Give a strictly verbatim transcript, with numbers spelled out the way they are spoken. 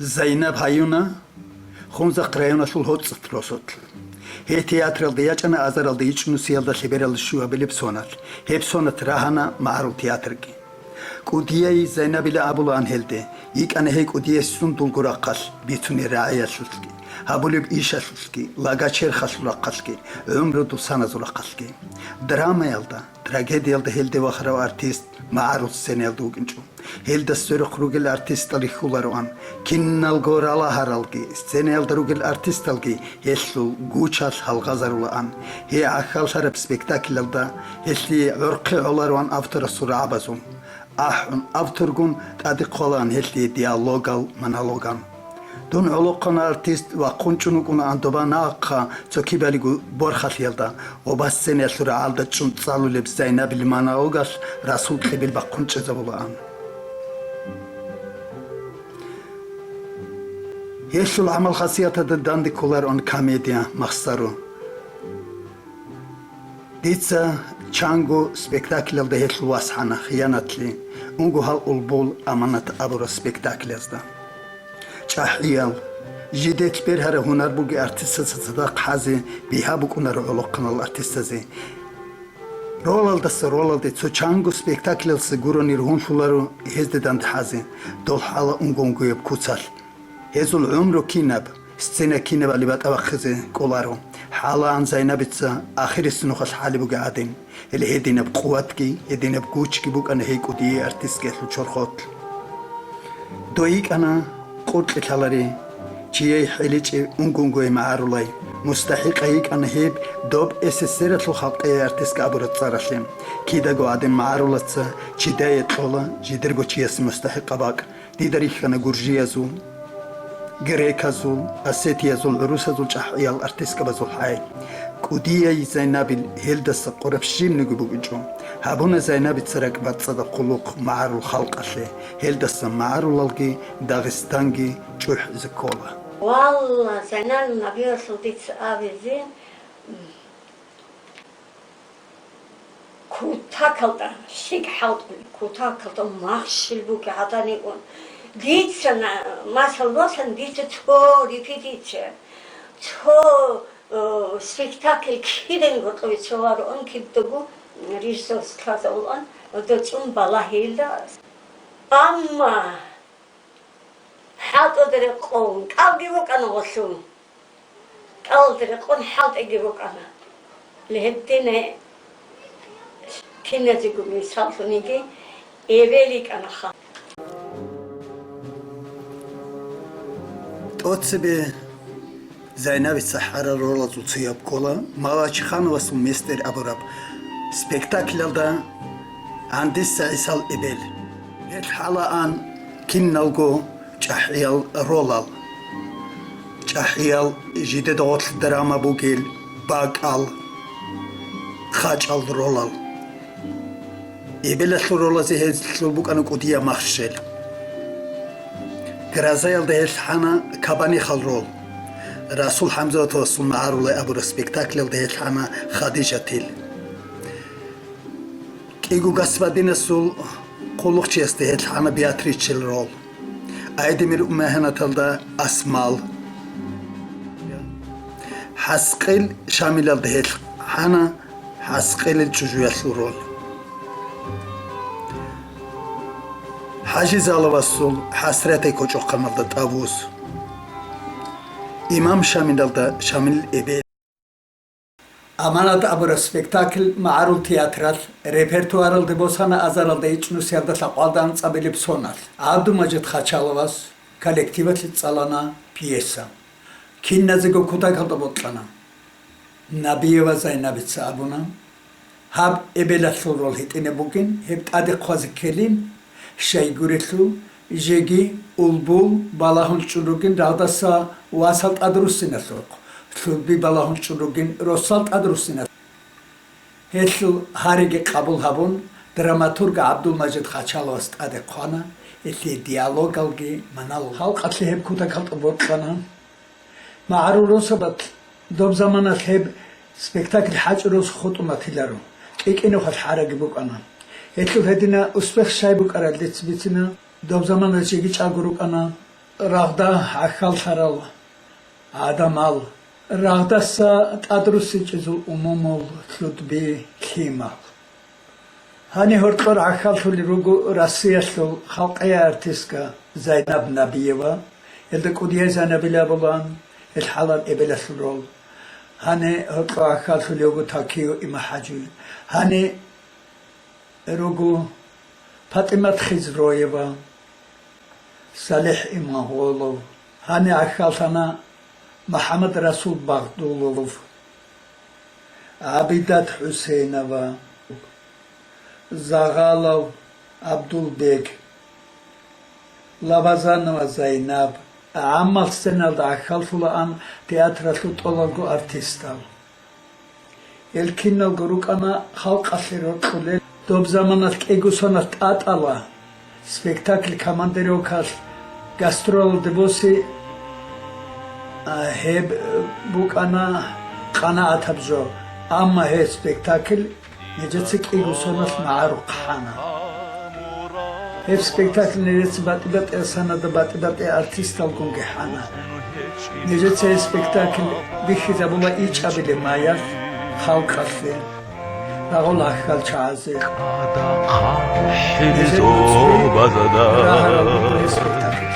Зайнаб гьаюна Хунзахъ районалъул ГьоцӀат росулъ. Гьей театралда ячӀана азаралда ичӀнусиялда лъебералда щуабилеб соналъ. Гьеб соналъ рагьана магӀарул театрги. КӀудияй Зайнабила абулаан гьелде, йикӀана гьей кӀудияй сундулго рахъалъ, бицунеб рагӀиялъулъги, гьабулеб ишалъулъги, лага-черхалъул рахъалъги, гӀумрудул саназул рахъалъги. Драмаялда, трагедиялда гьелде вахарав артист магӀарул сценаялда вукӀинчӀо. Гьелда сверухъ ругел артистал рихьулароан, киналго ралагьаралги, сценаялда ругел артисталги гьелъул гучалъ гьалгъазарулаан. Гьей гӀахьаллъараб спектакльалда гьелъие гӀорхъи гӀолароан авторасул рагӀабазул. АхӀун авторгун тӀаде хъвалаан гьелъие диалогал, монологан. Дун гӀолохъанал артист вахъун чӀун вукӀунаан доба нахъа цо кибалиго борхалъиялда, гъоба сценаялъул рагӀалда чӀун цӀалулеб Зайнабил монологалъ Расул кьибил бахъун чӀезабулаан. Гьелъул гӀамал-хасияталда данде кколароан комедия, махсару. Дица чанго спектакльалда гьелъул вас гьана, «Хиянатлъи», унго гьал «Улбул», «Аманат» абурал спектакльазда. ЧӀахӀиял, жидер бергьараб гьунар бугей артистаца цадахъ хӀазе бигьа букӀунаро гӀолохъанал артистазе. Ролалдаса ролалде цо чанго спектакльалдаса гурони ругьунлъуларо гьезде данде хӀазе, дол хӀала унго-унгояб куцалъ. Гьезул гӀумру кинаб, сцена кинабали батӀа бахъизе кӀоларо. ХӀалаан Зайнабица ахирисеб нухалъ хӀалеб бугеб гӀадин, гьеле гьединаб къуватги, гьединаб гучги букӀана гьей кӀудияй артистгиялъул чорхолъ. Дой йикӀана къуркьи лъаларей, чияй хӀиличӀей унго-унгояй магӀарулай. МустахӀикъай йикӀана гьеб доб СССР-алъул халкъияй артистка абураб цӀаралъе. Кидаго гӀадин магӀарулаца чидае кьола жидерго чиясе мустахӀикъаб бакӀ. Дида рихьана гуржиязул, греказул, осетиязул, гӀурусазул чӀахӀиял артисткабазул хӀай. КӀудияй Зайнабил гьелдаса къураб щибниги букӀинчӀо. Гьабуна Зайнабица ракӀбацӀцӀадаб хъулухъ магӀарул халкъалъе, гьелдаса магӀарулалги Дагъистанги чӀухӀизе ккола. Валла, Зайнабил Набиевалъул дица абизе, Кутакалда, лъикӀ хӀалтӀулеб кутакалда махщел бугеб гӀадан йикӀун. Дица на-, масал босани, дица цо репетиция, цо, э, спектакль киданиги кьове цо вароан, кидаго режиссерас лъазабулаан, дацун балагьила. Амма хӀалтӀуда рекъон кӀалги букӀана гъолъул. КӀалалда рекъон хӀалтӀиги букӀана. Гьедине киназего мисаллъуниги эбел йикӀанаха. ТӀоцебе Зайнабица хӀарал ролазул цояб ккола Малачихановасул «Местер» абураб спектакльалда ГӀандиса ГӀисал эбел. Гьелъ хӀалаан киналго чӀахӀиял ролал. ЧӀахӀиял, жидеда гъорлъ драма бугел, бакӀал, хъачӀал ролал. Эбелалъул ролазе гьелъул букӀана кӀудияб махщел. «Гроза»ялда гьелъ хӀана Кабанихал рол. Расул ХӀамзатовасул «МагӀарулай» абураб спектакльалда гьелъ хӀана Хадижатил. «КӀиго господинасул» хъулухъчиясда гьелъ хӀана Беатричел рол. «Айдемир умагьанаталда» Асмал. «ХӀаскъил Шамилалда» гьелъ хӀана ХӀаскъилил чӀужуялъул рол. ХӀажизаловасул «ХӀасратай кочӀохъаналда» ТӀавус. «Имам Шамилалда» Шамилил эбел. «Аманат» абураб спектакль магӀарул театралъ репертуаралде босана азаралда ичӀнусиялда лъабкъоялда анцӀабилеб соналъ. ГӀабдулмажид Хачаловас коллективалъе цӀалана пьеса. Киназего кутакалда бокьана. Набиева Зайнабица абуна, гьаб эбелалъул рол гьитӀинаб бугин, гьеб тӀаде хъвазе ккелин, щайгурелъул, жеги Улбул балагьун чӀун ругин рагъдаса васал тӀадруссиналъухъ, Лъурби балагьун чӀун ругин росал тӀадруссиналъухъ. Гьелъул гьариги къабул гьабун, драматург ГӀабдулмажид Хачаловас тӀаде хъвана, гьелъие диалогалги монолог. Халкъалъе гьеб кутакалда бокьана. МагӀарул росабалъ доб заманалъ гьеб спектакль хӀачӀурал хутӀун батиларо, кӀикӀинухъалъ хӀараги букӀана. Гьелъул гьедина успех щай букӀарал дица бицина, доб заманалъ жеги чӀаго рукӀана, рагъда гӀахьаллъарал гӀадамал, рагъдаса тӀадрусичӀезул умумул лъудби лъимал. Гьаниб гьоркьор гӀахьаллъулел руго Россиялъул халкъияр артистка Зайнаб Набиева, гьелда КӀудияй Зайнабил абулаан, гьел хӀалал эбелалъул рол. Гьаниб гьоркьор гӀахьаллъулев вуго Такиев ИмахӀажи. Гьаниб руго ПатӀимат Хизроева, СалихӀ Имагъолов, гьаниб гӀахьаллъана МахӀаммад-Расул Багъдулов, ГӀабидат ХӀусейнова, Загъалов ГӀабдулбек, Лавазанова Зайнаб, гӀаммал сценалда гӀахьаллъулаан театралъул тӀолалго артистал. Гьел киналго рукӀана халкъалъе рокьулел, доб заманалъ кӀиго соналъ тӀатӀала спектакль командировкалъ гастролалде босе, а, гьеб букӀана къанагӀатаб жо, амма гьеб спектакль нижеца кӀиго соналъ магӀарухъ хӀана. Гьеб спектакль нижеца батӀи-батӀияб санада батӀи-батӀияб артисталгунги хӀана. Нижеца гьеб спектакль бихьизабула ичӀабилеб маялъ халкъалъе, рагъул гӀахьалчагӀазе. Нижер нуцӀби рагьарал руго гьеб спектакль.